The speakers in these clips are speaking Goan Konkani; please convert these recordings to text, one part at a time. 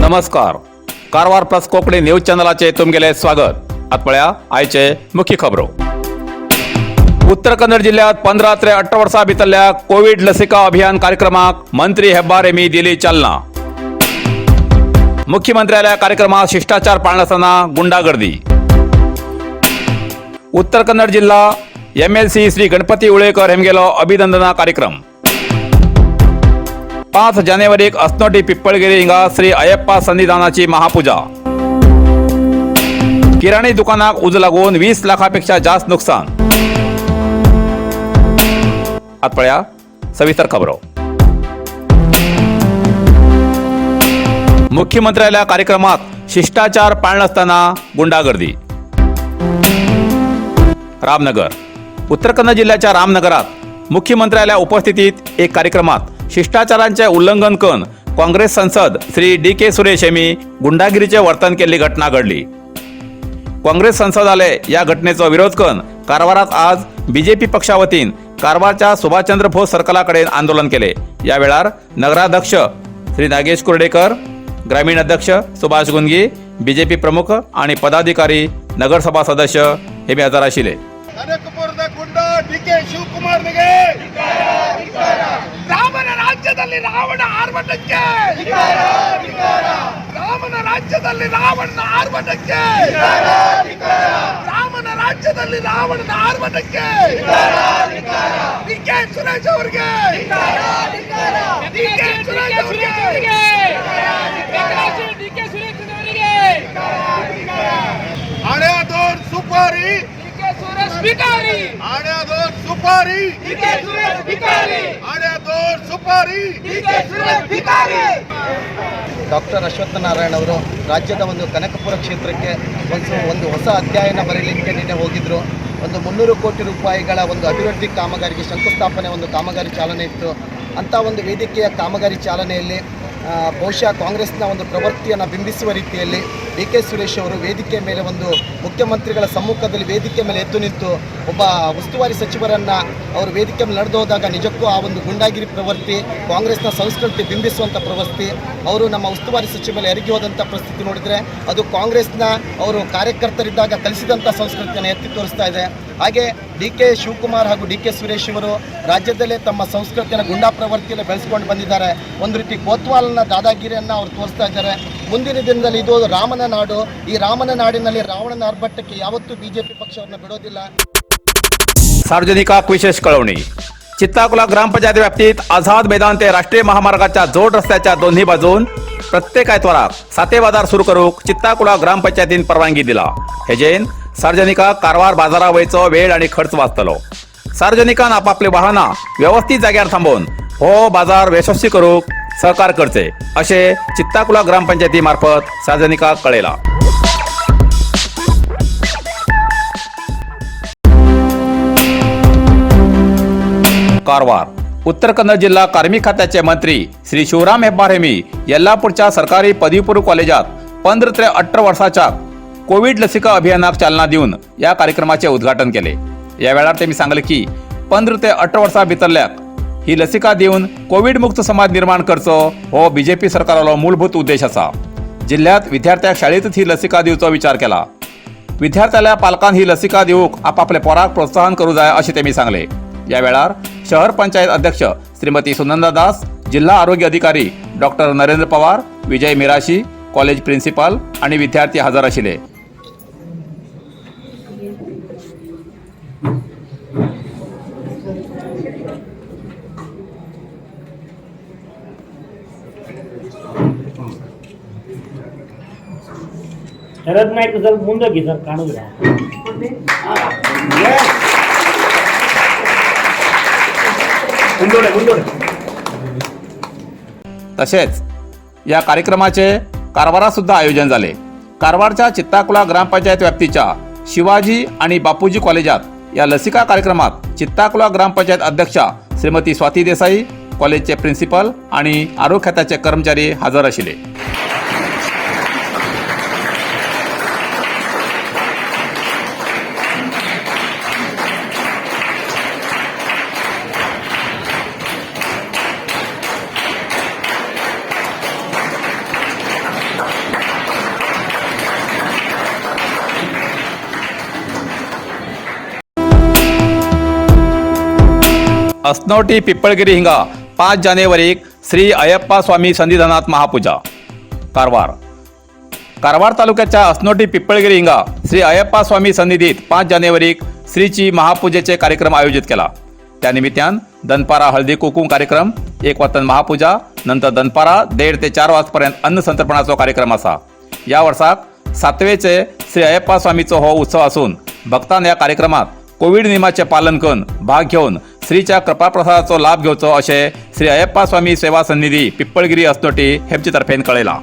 नमस्कार, कारवार प्लस कोंकणी न्यूज चॅनलाचे तुमगेले स्वागत. आत पळया आयचे मुख्य खबरो. उत्तर कन्नड जिल्ह्यात 15 ते 18 वर्सां भितरल्या कोवीड लसिका अभियान कार्यक्रमाक मंत्री हेब्बार हेमी दिली चालना. मुख्यमंत्र्याल्या कार्यक्रमात शिष्टाचार पाळनासतना गुंडागर्दी. उत्तर कन्नड जिल्हा एमएलसी श्री गणपती उळेकर हेमगेलो अभिनंदना कार्यक्रम. 5 जानेवारीक अस्नोटी पिप्पळगिरी हिंगा श्री अय्यप्पा सन्निधानाची महापूजा. किराणी दुकानाक उजो लागून 20 लाखापेक्षा जास्त नुकसान. आत पळया सविस्तर खबरो. मुख्यमंत्र्याल्या कार्यक्रमात शिष्टाचार पाळनासतना गुंडागर्दी. रामनगर. उत्तर कन्नड जिल्ह्याच्या रामनगरात मुख्यमंत्र्याल्या उपस्थितीत एक कार्यक्रमात शिष्टाचारांचे उल्लंघन करून काँग्रेस सांसद श्री डी के सुरेश यांनी गुंडागिरीचे वर्तन केल्ली घटना घडली. काँग्रेस संसदाले या घटनेचो विरोध करून कारवारात आज बीजेपी पक्षा वतीन कारवारच्या सुभाषचंद्र बोस सर्कलाकडेन आंदोलन केले. या वेळार नगराध्यक्ष श्री नागेश कुर्डेकर, ग्रामीण अध्यक्ष सुभाष गुंगी, बीजेपी प्रमुख आणि पदाधिकारी, नगरसभा सदस्य हे बी हजर आशिल्ले. ಕನಕಪುರದ ಗುಂಡ ಡಿ ಕೆ ಶಿವಕುಮಾರ್ನಿಗೆ. ರಾಮನ ರಾಜ್ಯದಲ್ಲಿ ರಾವಣ ಆರ್ಭಟಕ್ಕೆ, ರಾಮನ ರಾಜ್ಯದಲ್ಲಿ ರಾವಣನ ಆರ್ಭಟಕ್ಕೆ, ರಾಮನ ರಾಜ್ಯದಲ್ಲಿ ರಾವಣನ ಆರ್ಭಟಕ್ಕೆ. ಡಿ ಕೆ ಸುರೇಶ್ ಅವರಿಗೆ, ಡಿ ಕೆ ಸುರೇಶ್ ಅವರಿಗೆ. ಡಿ ಕೆ ಸುರೇಶ್ ಅವರಿಗೆ. ಆಣ್ಯಾದೋರ್ ಸುಪಾರಿ. ಡಿ ಕೆ ಸುರೇಶ್ ಭಿಕಾರಿ. ಆಣ್ಯಾದೋರ್ ಸುಪಾರಿ. ಡಿ ಕೆ ಸುರೇಶ್ ಭಿಕಾರಿ. ಆಣ್ಯಾದೋರ್ ಸುಪಾರಿ. ಡಿ ಕೆ ಸುರೇಶ್ ಭಿಕಾರಿ. ಡಾಕ್ಟರ್ ಅಶ್ವತ್ಥನಾರಾಯಣ ಅವರು ರಾಜ್ಯದ ಒಂದು ಕನಕಪುರ ಕ್ಷೇತ್ರಕ್ಕೆ ಒಂದು ಒಂದು ಹೊಸ ಅಧ್ಯಾಯನ ಬರೀಲಿಕ್ಕೆ ನಿನ್ನೆ ಹೋಗಿದ್ದರು. ಒಂದು 300 ಕೋಟಿ ರೂಪಾಯಿಗಳ ಒಂದು ಅಭಿವೃದ್ಧಿ ಕಾಮಗಾರಿಗೆ ಶಂಕುಸ್ಥಾಪನೆ, ಒಂದು ಕಾಮಗಾರಿ ಚಾಲನೆ ಇತ್ತು. ಅಂಥ ಒಂದು ವೇದಿಕೆಯ ಕಾಮಗಾರಿ ಚಾಲನೆಯಲ್ಲಿ ಬಹುಶಃ ಕಾಂಗ್ರೆಸ್ನ ಒಂದು ಪ್ರವೃತ್ತಿಯನ್ನು ಬಿಂಬಿಸುವ ರೀತಿಯಲ್ಲಿ ಡಿ ಕೆ ಸುರೇಶ್ ಅವರು ವೇದಿಕೆ ಮೇಲೆ, ಒಂದು ಮುಖ್ಯಮಂತ್ರಿಗಳ ಸಮ್ಮುಖದಲ್ಲಿ ವೇದಿಕೆ ಮೇಲೆ ಎದ್ದು ನಿಂತು ಒಬ್ಬ ಉಸ್ತುವಾರಿ ಸಚಿವರನ್ನು ಅವರು ವೇದಿಕೆ ಮೇಲೆ ನಡೆದು ಹೋದಾಗ ನಿಜಕ್ಕೂ ಆ ಒಂದು ಗುಂಡಾಗಿರಿ ಪ್ರವೃತ್ತಿ, ಕಾಂಗ್ರೆಸ್ನ ಸಂಸ್ಕೃತಿ ಬಿಂಬಿಸುವಂಥ ಪ್ರವೃತ್ತಿ, ಅವರು ನಮ್ಮ ಉಸ್ತುವಾರಿ ಸಚಿವ ಮೇಲೆ ಎರಗಿ ಹೋದಂಥ ಪರಿಸ್ಥಿತಿ ನೋಡಿದರೆ ಅದು ಕಾಂಗ್ರೆಸ್ನ ಅವರು ಕಾರ್ಯಕರ್ತರಿದ್ದಾಗ ಕಲಿಸಿದಂಥ ಸಂಸ್ಕೃತಿಯನ್ನು ಎತ್ತಿ ತೋರಿಸ್ತಾ ಇದೆ. ಹಾಗೆ ಡಿ ಕೆ ಶಿವಕುಮಾರ್ ಹಾಗೂ ಡಿ ಕೆ ಸುರೇಶ್ ಅವರು ರಾಜ್ಯದಲ್ಲೇ ತಮ್ಮ ಸಂಸ್ಕೃತಿಯನ್ನು ಗುಂಡಾ ಪ್ರವೃತ್ತಿಯನ್ನು ಬೆಳೆಸ್ಕೊಂಡು ಬಂದಿದ್ದಾರೆ. ಒಂದು ರೀತಿ ಕೋತ್ವಾಲ್ನ ದಾದಾಗಿರಿಯನ್ನು ಅವರು ತೋರಿಸ್ತಾ ಇದ್ದಾರೆ. ಮುಂದಿನ ದಿನದಲ್ಲಿ ಇದು ರಾಮನ ನಾಡು. ಈ ರಾಮನ ನಾಡಿನಲ್ಲಿ ರಾವಣನ ಆರ್ಭಟಕ್ಕೆ ಯಾವತ್ತೂ ಬಿಜೆಪಿ ಪಕ್ಷವನ್ನು ಬಿಡೋದಿಲ್ಲ. सार्वजनिकाक विशेष कळवणी. चित्ताकुला ग्रामपंचायत व्याप्तीत आझाद मैदान ते राष्ट्रीय महामार्गाच्या जोड रस्त्याच्या दोन्ही बाजून प्रत्येक आयतवाराक साते बाजार सुरू करूक चित्ताकुला ग्रामपंचायतीन परवानगी दिला. हेजेन सार्वजनिकाक कारवार बाजारा वयचो वेळ आणि खर्च वाचतलो. सार्वजनिकान आपापली वाहनां व्यवस्थित जाग्यार थांबोवन हो बाजार यशस्वी करूक सहकार करचे अशें चित्ताकुला ग्रामपंचायती मार्फत सार्वजनिकाक कळयला. कारवार. उत्तर कन्नड जिल्हा कार्मिक खात्याचे मंत्री श्री शिवराम हेब्बार हेमी येल्लापूरच्या सरकारी पदवीपूर्व कॉलेजात 15 ते 18 वर्साच्या कोविड लसिका अभियानाक चालना दिवन या कार्यक्रमाचे उद्घाटन केले. या वेळार तेमी सांगले की 15 ते 18 वर्सां भितरल्याक ही लसिका दिवन कोविड मुक्त समाज निर्माण करचो हो बीजेपी सरकारालो मूलभूत उद्देश आसा. जिल्ह्यात विद्यार्थ्याक शाळेतच ही लसिका दिवचो विचार केला. विद्यार्थ्याल्या पालकान ही लसिका दिवूक आपापले पोराक प्रोत्साहन करू जाय अशें तेमी सांगले. या वेळार शहर पंचायत अध्यक्ष श्रीमती सुनंदा दास, जिल्हा आरोग्य अधिकारी doctor Narendra Pawar, Vijay Mirashi, college principal आणि विद्यार्थी हजर आशिल्ले. ಶರತ್ ನಾಯ್ಕ ಸ್ವಲ್ಪ ಮುಂದೋಗಿ ಸರ್, ಕಾಣುದಿಲ್ಲ. ಮುಂದೋಡೆ ಮುಂದೋಡೆ. तशेंच या कार्यक्रमाचे कारवारात सुद्धा आयोजन झाले. कारवारच्या चित्ताकुला ग्रामपंचायत व्याप्तीच्या शिवाजी आणि बापूजी कॉलेजात या लसिका कार्यक्रमात चित्ताकुला ग्रामपंचायत अध्यक्षा श्रीमती स्वाती देसाई, कॉलेजचे प्रिन्सिपल आणि आरोग्य खात्याचे कर्मचारी हजर आशिल्ले. अस्नोटी पिप्पळगिरी हिंगा 5 जानेवारीक श्री अय्यप्पा स्वामी सन्निधानात महापूजा. कारवार. कारवार तालुक्याच्या अस्नोटी पिप्पळगिरी हिंगा श्री अय्यप्पा स्वामी सन्निधीत 5 जानेवारीक श्रीची महापूजेचे कार्यक्रम आयोजित केला. त्या निमित्तान दनपारा हळदी कुकुम कार्यक्रम, एक वतन महापूजा, नंतर दनपारा 1:30 ते 4 वाजपर्यंत अन्न संतर्पणाचो कार्यक्रम असा. या वर्साक सातवेचे श्री अय्यप्पा स्वामीचो हो उत्सव असून भक्तान या कार्यक्रमात कोविड नियमाचे पालन करून भाग घेवन श्रीच्या कृपाप्रसादाचो लाभ घेवचो अशें श्री अय्यप्पा स्वामी सेवा सन्निधी पिप्पळगिरी अस्नोटी हेमचे तर्फेन कळयलां.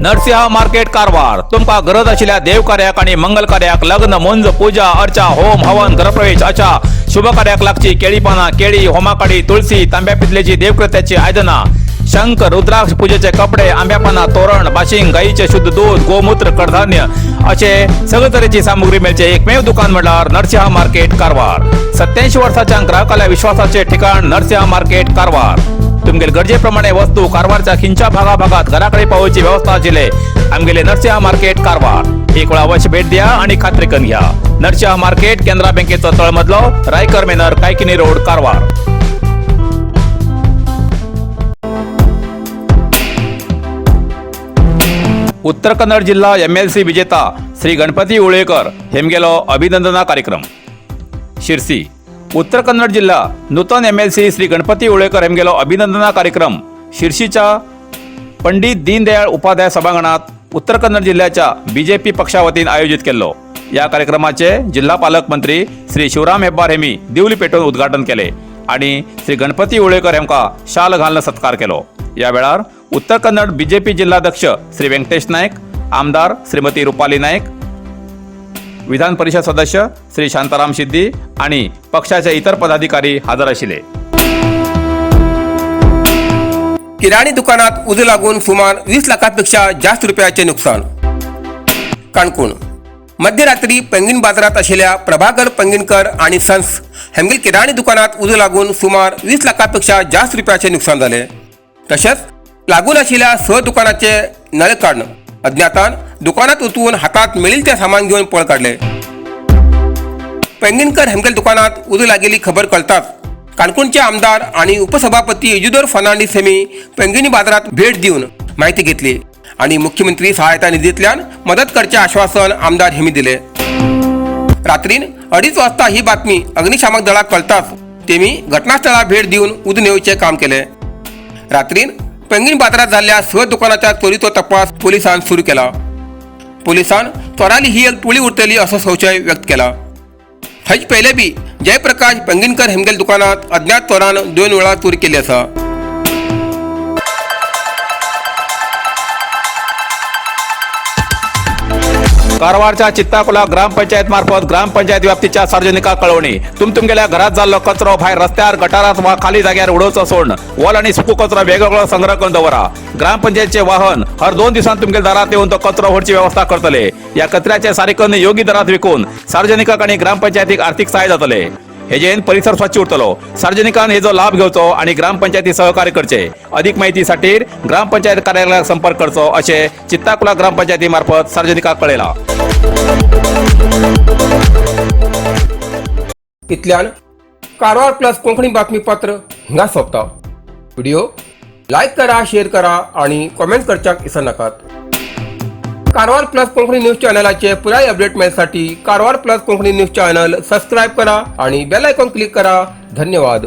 नरसिंह मार्केट कारवार. तुमकां गरज आशिल्ल्या देवकार्याक आणि मंगल कार्याक, लग्न, मुंज, पूजा अर्चा, होम हवन, गृहप्रवेश अशा शुभ कार्याक लागची केळी पानां, केळी, होमाकाडी, तुळसी, तांब्या पितलेची देवकृत्याची आयदनां, शंख, रुद्राक्ष, पूजेचे कपडे, आंब्या पानां, तोरण, बाशिंग, गाईचे शुद्ध दूध, गोमूत्र, कडधान्य असे सगळे तरेची सामुग्री मेळचे एकमेव दुकान म्हणल्यार नरसिंह मार्केट कारवार. 87 वर्साच्या ग्राहकाल्या विश्वासाचे ठिकाण नरसिंह मार्केट कारवार. तुमगेले गरजेप्रमाणे वस्तू कारवारच्या खिंच्या भागाभागात घराकडे पावोवची व्यवस्था आशिल्ले आमगेले नरसिंह मार्केट कारवार. एक वेळा अवश्य भेट द्या आणि खात्री करून घ्या. नरसिंह मार्केट, केनरा बँकेचो तळमजलो, रायकर मेनर, कायकिनी रोड, कारवार. उत्तर कन्नड जिल्हा एमएलसी विजेता श्री गणपती उळेकर हेमगेलो अभिनंदना कार्यक्रम. शिरसी. उत्तर कन्नड जिल्हा नूतन एमएलसी श्री गणपती उळेकर हेमगेलो अभिनंदना कार्यक्रम शिरशीच्या पंडित दीनदयाळ उपाध्याय सभांगणात उत्तर कन्नड जिल्ह्याच्या बीजेपी पक्षा वतीन आयोजित केल्लो. या कार्यक्रमाचे जिल्हा पालकमंत्री श्री शिवराम हेब्बार हेमी दिवली पेटोवन उद्घाटन केले आणि श्री गणपती उळेकर हेमका शाल घालून सत्कार केलो. या वेळार उत्तर कन्नड बीजेपी जिल्हाध्यक्ष श्री व्यंकटेश नायक, आमदार श्रीमती रुपाली नायक, विधान परिषद सदस्य श्री शांताराम सिद्धी आणि पक्षाचे इतर पदाधिकारी हजर आशिल्ले. किराणी दुकानात उजो लागून सुमार 20 लाखांपेक्षा जास्त रुपयाचे नुकसान. काणकोण. मध्यरात्री पैंगीण बाजारात आशिल्ल्या प्रभाकर पैंगीणकर आणि सन्स हेमगेल किराणी दुकानात उजो लागून सुमार 20 लाखांपेक्षा जास्त रुपयाचे नुकसान जाले. तशेंच लागून आशिल्ल्या स दुकानाचे नळ काडून अज्ञातान दुकानात वचून हातात मेळील ते सामान घेवन पळ काडले. पैंगीणकर हेमगेल दुकानात उजो लागिल्ली खबर कळताच काणकोणचे आमदार आणि उपसभापती इजिदोर फर्नांडीस हेमी पैंगिणी बाजारात भेट दिवन माहिती घेतली आणि मुख्यमंत्री सहायता निधींतल्यान मदत करचे आश्वासन आमदार हेमी दिले. रात्रीन 2:30 वाजता ही बातमी अग्निशामक दळाक कळताच तेमी घटनास्थळाक भेट दिवन उजो नेवचे काम केले. रात्रीन पैंगीण बाजारात जाल्ल्या स दुकानाच्या चोरीचो तपास पोलिसान सुरू केला. पोलिसान चोराली ही एक टोळी उरतली असो संशय व्यक्त केला. थंयच पयले बी जयप्रकाश पैंगीणकर हेमगेल दुकानात अज्ञात चोरान 2 वेळा चोरी केली आसा. कारवारच्या चित्ताकुला ग्रामपंचायत मार्फत ग्रामपंचायत व्याप्तीच्या सार्वजनिका कळवणी. तुमगेल्या घरात जाल्लो कचरो भायर रस्त्यार, गटारात वा खाली जाग्यार उडोवचो सोडून वल आणि सुको कचरो वेगवेगळो संग्रह करून दवरा. ग्रामपंचायतचे वाहन हर 2 दिवसांत तुमगेल्या दारात येऊन तो कचरो व्हरची व्यवस्था करतले. या कचऱ्याचे सारीकरण योग्य दरात विकून सार्वजनिकांक आणि ग्रामपंचायतीक आर्थिक सहाय्य जातले. हेजेन परिसर स्वच्छ उरतलो. सार्वजनिकान हेजो लाभ घेवचो आणि ग्रामपंचायती सहकार्य करचे. अधिक माहितीसाठी ग्रामपंचायत कार्यालयात संपर्क करचो असे चित्ताकुला ग्रामपंचायती मार्फत सार्वजनिकांक कळयला. इतल्यान कारवार प्लस कोंकणी बातमीपत्र हिंगा सोंपता. व्हिडिओ लायक करा, शेअर करा आणि कॉमेंट करच्याक विसरनाकात. कारवार प्लस कोंकणी न्यूज चॅनलाचे पुराय update मेळसाठी Karwar plus Konkani news channel subscribe करा आणि बेल आयकॉन क्लिक करा. धन्यवाद.